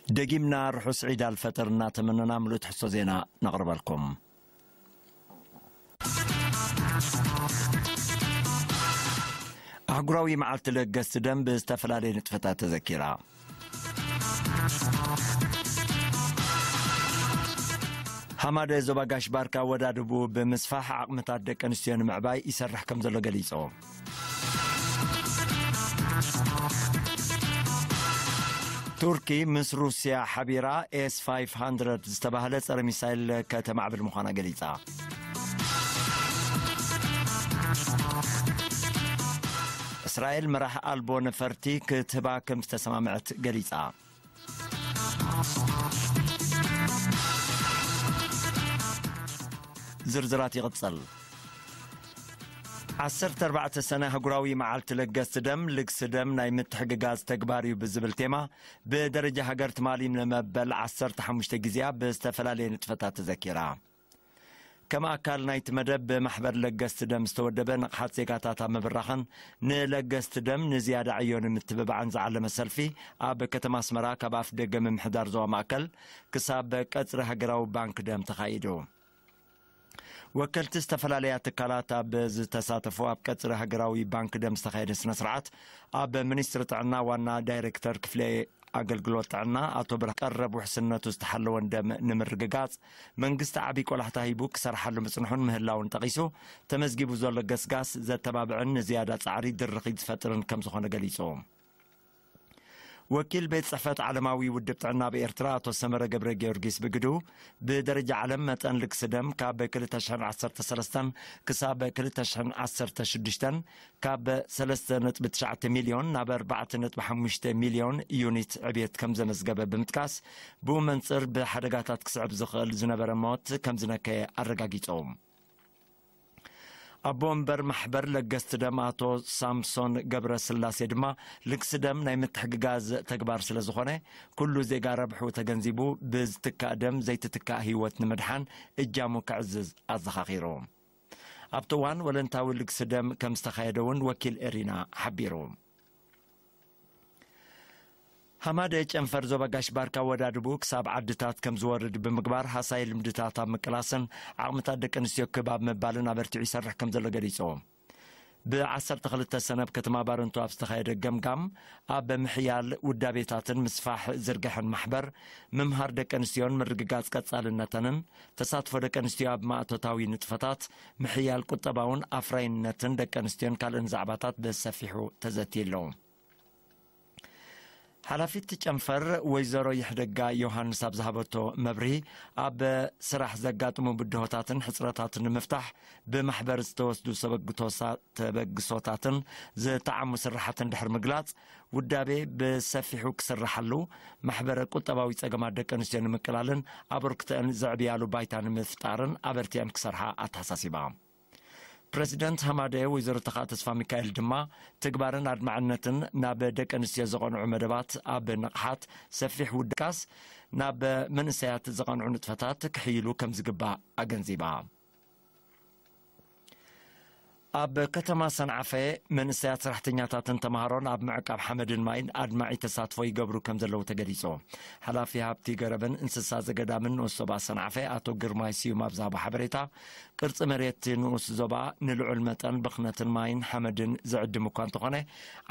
ደጊምና ርሑስ ዒድ ኣልፈጥር እናተመነና፣ ምሉእ ትሕዝቶ ዜና ነቕርበልኩም። ኣህጉራዊ መዓልቲ ለገስቲ ደም ብዝተፈላለየ ንጥፈታት ተዘኪራ። ሃማደ ዞባ ጋሽ ባርካ ወዳድቡ ብምስፋሕ ዓቕምታት ደቂ ኣንስትዮ ንምዕባይ ይሰርሕ ከም ዘሎ ገሊጹ። ቱርኪ ምስ ሩስያ ሓቢራ ኤስ ፋይቭ ሃንድረድ ዝተባህለ ጸረ ሚሳይል ከተማዕብል ምዃና ገሊጻ። እስራኤል መራሕ ኣልቦ ነፈርቲ ክትህባ ከም ዝተሰማምዐት ገሊጻ። ዝርዝራት ይቕጽል። ዓሰርተ ኣርባዕተ ሰነ ኣህጉራዊ መዓልቲ ለገስቲ ደም፣ ልግሲ ደም ናይ ምትሕግጋዝ ተግባር እዩ ብዝብል ቴማ፣ ብደረጃ ሃገር ትማሊ ንመበል ዓሰርተ ሓሙሽተ ግዜኣ ብዝተፈላለየ ንጥፈታት ተዘኪራ። ከም ኣካል ናይቲ መደብ፣ ብማሕበር ለገስቲ ደም ዝተወደበ ንቕሓት ዜጋታት ኣብ ምብራኽን ንለገስቲ ደም ንዝያዳ ዕዮ ንምትብባዕን ዝዓለመ ሰልፊ፣ ኣብ ከተማ ኣስመራ ካብ ኣፍ ደገ ምምሕዳር ዞባ ማእከል ክሳብ ቀጽሪ ሃገራዊ ባንክ ደም ተኻይዱ። ወከልቲ ዝተፈላለያ ትካላት ኣብ ዝተሳተፉ ኣብ ቀጽሪ ሃገራዊ ባንክ ደም ዝተኻየደ ስነ ስርዓት፣ ኣብ ሚኒስትሪ ጥዕና ዋና ዳይሬክተር ክፍሊ ኣገልግሎት ጥዕና ኣቶ ብርሃ ቀረብ ውሕስነቱ ዝተሓለወን ደም ንምርግጋጽ መንግስቲ ዓቢ ቆላሕታ ሂቡ ክሰርሓሉ ምጽንሑን ምህላውን ጠቒሱ፣ ተመዝጊቡ ዘሎ ገስጋስ ዘተባብዕን ንዝያዳ ጻዕሪ ድርኺት ዝፈጥርን ከም ዝኾነ ገሊጹ። ወኪል ቤት ጽሕፈት ዓለማዊ ውድብ ጥዕና ኣብ ኤርትራ ኣቶ ሰመረ ገብረ ጊዮርጊስ ብግዱ፣ ብደረጃ ዓለም መጠን ልግሲ ደም ካብ ክልተ ሽሕን ዓሰርተ ሰለስተን ክሳብ ክልተ ሽሕን ዓሰርተ ሽዱሽተን ካብ ሰለስተ ነጥቢ ትሽዓተ ሚልዮን ናብ ኣርባዕተ ነጥቢ ሓሙሽተ ሚልዮን ዩኒት ዕብየት ከም ዘመዝገበ ብምጥቃስ፣ ብኡ መንጽር ብሓደጋታት ክስዕብ ዝኽእል ዝነበረ ሞት ከም ዝነከየ ኣረጋጊጾም። ኣቦ ወንበር ማሕበር ለገስቲ ደም ኣቶ ሳምሶን ገብረ ስላሴ ድማ፣ ልግሲ ደም ናይ ምትሕግጋዝ ተግባር ስለ ዝኾነ፣ ኩሉ ዜጋ ረብሑ ተገንዚቡ ብዝትካእ ደም ዘይትትካእ ህይወት ንምድሓን እጃሙ ከዕዝዝ ኣዘኻኺሩ። ኣብቲ እዋን ወለንታዊ ልግሲ ደም ከም ዝተኻየደ እውን ወኪል ኤሪና ሓቢሩ። ሃማደ ጨንፈር ዞባ ጋሽ ባርካ ወዳድቡ ክሳብ ዓድታት ከም ዝወርድ ብምግባር፣ ሃሳይ ልምድታት ኣብ ምቅላስን ዓቕምታት ደቂ ኣንስትዮ ክብ ኣብ ምባልን ኣበርቲዑ ይሰርሕ ከም ዘሎ ገሊጹ። ብ ዓሰርተ ክልተ ሰነ ኣብ ከተማ ባረንቱ ኣብ ዝተኻየደ ገምጋም፣ ኣብ ምሕያል ውዳቤታትን ምስፋሕ ዝርግሐን ማሕበር፣ ምምሃር ደቂ ኣንስትዮን ምርግጋጽ ቀጻልነተንን፣ ተሳትፎ ደቂ ኣንስትዮ ኣብ ማእቶታዊ ንጥፈታት፣ ምሕያል ቁጠባውን ኣፍራይነትን ደቂ ኣንስትዮን ካልእን ዛዕባታት ብሰፊሑ ተዘትዩ ኣሎ። ሓላፊት ጨንፈር ወይዘሮ ይሕደጋ ዮሃንስ ኣብ ዝሃበቶ መብርሂ፣ ኣብ ስራሕ ዘጋጥሙ ብድሆታትን ሕጽረታትን ንምፍታሕ ብማሕበር ዝተወስዱ ሰበግቶሳ-፣ ተበግሶታትን ዝተዓሙ ስራሓትን ድሕሪ ምግላጽ፣ ውዳቤ ብሰፊሑ ክስራሓሉ፣ ማሕበረ ቁጠባዊ ጸገማት ደቂ ኣንስትዮ ንምቅላልን ኣበርክተአን ዘዕብያሉ ባይታ ንምፍጣርን ኣበርቲዐን ክሰርሓ ኣተሓሳሲባ። ፕረዚደንት ሃማደ ወይዘሮ ተኻእ ተስፋ ሚካኤል ድማ፣ ትግባርን ኣድማዕነትን ናብ ደቂ ኣንስትዮ ዘቐንዑ መደባት ኣብ ንቕሓት ሰፊሕ ውድቃስ፣ ናብ መንእሰያት ዘቐንዑ ንጥፈታት ክሕይሉ ከም ዝግባእ ኣገንዚባ። ኣብ ከተማ ሰንዓፈ መንእሰያት ሰራሕተኛታትን ተምሃሮን ኣብ ምዕቃብ ሓመድን ማይን ኣድማዒ ተሳትፎ ይገብሩ ከም ዘለዉ ተገሊጹ። ሓላፊ ሃብቲ ገረብን እንስሳ ዘገዳምን ንኡስ ዞባ ሰንዓፈ ኣቶ ግርማይ ስዩም ኣብ ዝሃቦ ሓበሬታ፣ ቅርጺ መሬት ንኡስ ዞባ ንልዑል መጠን ብኽነትን ማይን ሓመድን ዝዕድም እኳ እንተኾነ፣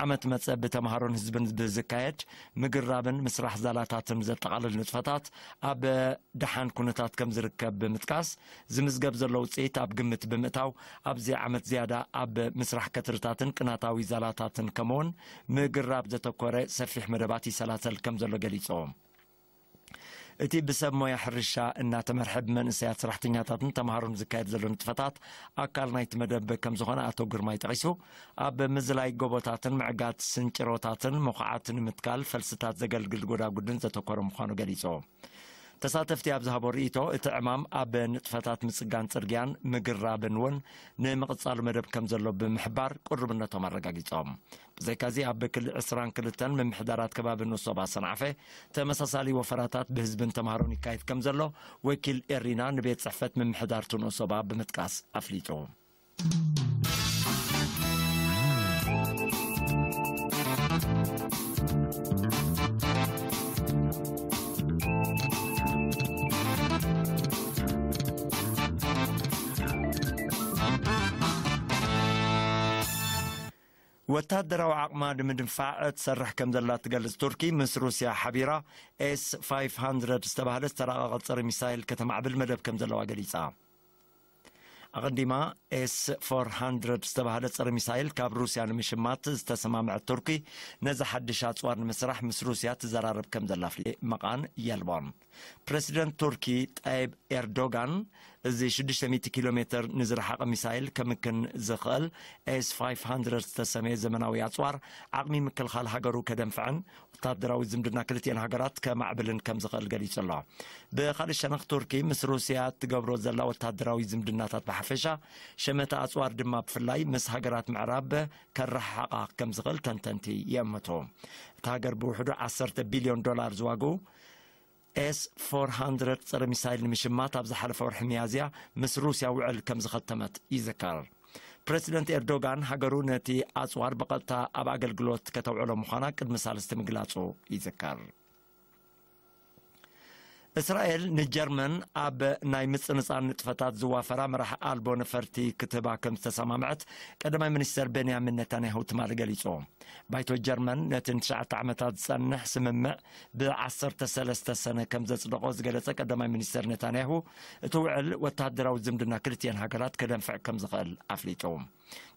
ዓመት መጸ ብተምሃሮን ህዝብን ብዝካየድ ምግራብን ምስራሕ ዛላታትን ዘጠቓልል ንጥፈታት ኣብ ደሓን ኩነታት ከም ዝርከብ ብምጥቃስ፣ ዝምዝገብ ዘሎ ውጽኢት ኣብ ግምት ብምእታው፣ ኣብዚ ዓመት ዝያዳ ኣብ ምስራሕ ከትርታትን ቅናታዊ ዛላታትን ከምኡውን ምግራብ ዘተኮረ ሰፊሕ መደባት ይሰላሰል ከም ዘሎ ገሊጾም። እቲ ብሰብ ሞያ ሕርሻ እናተመርሐ ብመንእሰያት ሰራሕተኛታትን ተምሃሮን ዝካየድ ዘሎ ንጥፈታት ኣካል ናይቲ መደብ ከም ዝኾነ ኣቶ ግርማይ ጠቒሱ፣ ኣብ ምዝላይ ጎቦታትን ምዕጋት ስንጭሮታትን መኹዓት ንምትካል ፈልስታት ዘገልግል ጎዳጉድን ዘተኮረ ምዃኑ ገሊጹ። ተሳተፍቲ ኣብ ዝሃቦ ርእይቶ፣ እቲ ዕማም ኣብ ንጥፈታት ምጽጋን ጽርግያን ምግራብን እውን ንምቕጻሉ መደብ ከም ዘሎ ብምሕባር ቅሩብነቶም ኣረጋጊጾም። ብዘይካዚ ኣብ ክሊ ዕስራን ክልተን ምምሕዳራት ከባቢ ንኡስ ዞባ ሰንዓፈ ተመሳሳሊ ወፈራታት ብህዝብን ተምሃሮን ይካየድ ከም ዘሎ ወኪል ኤሪና ንቤት ጽሕፈት ምምሕዳር እቲ ንኡስ ዞባ ብምጥቃስ ኣፍሊጡ። ወታደራዊ ዓቕማ ንምድንፋዕ ትሰርሕ ከም ዘላ ትገልጽ ቱርኪ፣ ምስ ሩስያ ሓቢራ ኤስ ፋይቭ ሃንድረድ ዝተባህለ ዝተራቐቐ ጸረ ሚሳይል ከተማዕብል መደብ ከም ዘለዋ ገሊጻ። ኣቐዲማ ኤስ ፎር ሃንድረድ ዝተባህለ ጸረ ሚሳይል ካብ ሩስያ ንምሽማት ዝተሰማምዐት ቱርኪ፣ ነዚ ሓድሽ ኣጽዋር ንምስራሕ ምስ ሩስያ ትዘራረብ ከም ዘላ ኣፍሊ-፣ መቓን የልቦን። ፕረሲደንት ቱርኪ ጣይብ ኤርዶጋን፣ እዚ ሽዱሽተ ሚእቲ ኪሎ ሜትር ንዝረሓቐ ሚሳይል ከምክን ዝኽእል ኤስ ፋይቭ ሃንድረድ ዝተሰመየ ዘመናዊ ኣጽዋር፣ ዓቕሚ ምክልኻል ሃገሩ ከደንፍዕን ወታደራዊ ዝምድና ክልቲኤን ሃገራት ከማዕብልን ከም ዝኽእል ገሊጹ ኣሎ። ብኻልእ ሸነኽ፣ ቱርኪ ምስ ሩስያ ትገብሮ ዘላ ወታደራዊ ዝምድናታት ብሓፈሻ፣ ሸመተ ኣጽዋር ድማ ብፍላይ ምስ ሃገራት ምዕራብ ከረሓሓቓ ከም ዝኽእል ተንተንቲ ይእምቱ። እታ ሃገር ብውሕዱ ዓሰርተ ቢልዮን ዶላር ዝዋግኡ ኤስ ፎር ሃንድረድ ጸረ ሚሳይል ንምሽማት ኣብ ዝሓለፈ ወርሒ ሚያዝያ ምስ ሩስያ ውዕል ከም ዝኸተመት ይዝከር። ፕረሲደንት ኤርዶጋን፣ ሃገሩ ነቲ ኣጽዋር ብቐጥታ ኣብ ኣገልግሎት ከተውዕሎ ምዃና ቅድሚ ሳልስቲ ምግላጹ ይዝከር። እስራኤል ንጀርመን ኣብ ናይ ምጽንጻን ንጥፈታት ዝዋፈራ መራሕ ኣልቦ ነፈርቲ ክትህባ ከም ዝተሰማምዐት ቀዳማይ ሚኒስተር ቤንያሚን ነታንያሁ ትማሊ ገሊጹ። ባይቶ ጀርመን ነቲ ንትሽዓተ ዓመታት ዝጸንሕ ስምምዕ ብዓሰርተ ሰለስተ ሰነ ከም ዘጽደቖ ዝገለጸ ቀዳማይ ሚኒስተር ነታንያሁ፣ እቲ ውዕል ወተሃደራዊ ዝምድና ክልቲኤን ሃገራት ከደንፍዕ ከም ዝኽእል ኣፍሊጡ።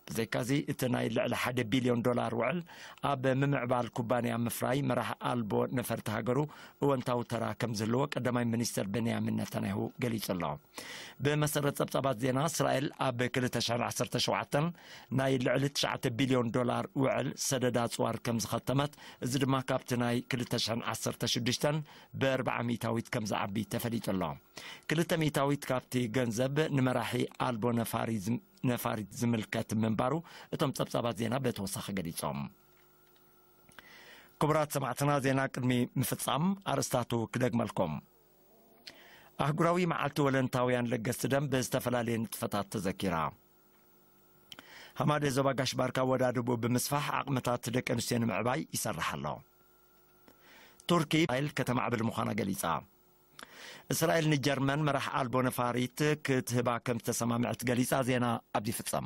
ብዘይካዚ፣ እቲ ናይ ልዕሊ ሓደ ቢልዮን ዶላር ውዕል ኣብ ምምዕባል ኩባንያ ምፍራይ መራሕ ኣልቦ ነፈርቲ ሃገሩ እወንታዊ ተራ ከም ዝህልዎ ቀዳማይ ሚኒስተር ቤንያሚን ነታንያሁ ገሊጹ ኣሎ። ብመሰረት ጸብጻባት ዜና፣ እስራኤል ኣብ ክልተ ሽሕን ዓሰርተ ሸውዓተን ናይ ልዕሊ ትሽዓተ ቢልዮን ዶላር ውዕል ሰደድ ኣጽዋር ከም ዝኸተመት፣ እዚ ድማ ካብቲ ናይ ክልተ ሽሕን ዓሰርተ ሽዱሽተን ብኣርብዓ ሚእታዊት ከም ዝዓቢ ተፈሊጡ ኣሎ። ክልተ ሚእታዊት ካብቲ ገንዘብ ንመራሒ ኣልቦ ነፋሪ ዝም-፣ ነፋሪት ዝምልከት ምንባሩ እቶም ጸብጻባት ዜና ብተወሳኺ ገሊጾም። ክቡራት ሰማዕትና፣ ዜና ቅድሚ ምፍጻም ኣርእስታቱ ክደግመልኩም። ኣህጉራዊ መዓልቲ ወለንታውያን ለገስቲ ደም ብዝተፈላለየ ንጥፈታት ተዘኪራ። ሃማደ ዞባ ጋሽ ባርካ ወዳድቡ ብምስፋሕ ዓቕምታት ደቂ ኣንስትዮ ንምዕባይ ይሰርሕ ኣሎ። ቱርኪ ሚሳይል ከተማዕብል ምዃና ገሊጻ። እስራኤል ንጀርመን መራሕ ኣልቦ ነፋሪት ክትህባ ከም ዝተሰማምዐት ገሊጻ። ዜና ኣብዚ ይፍጸም።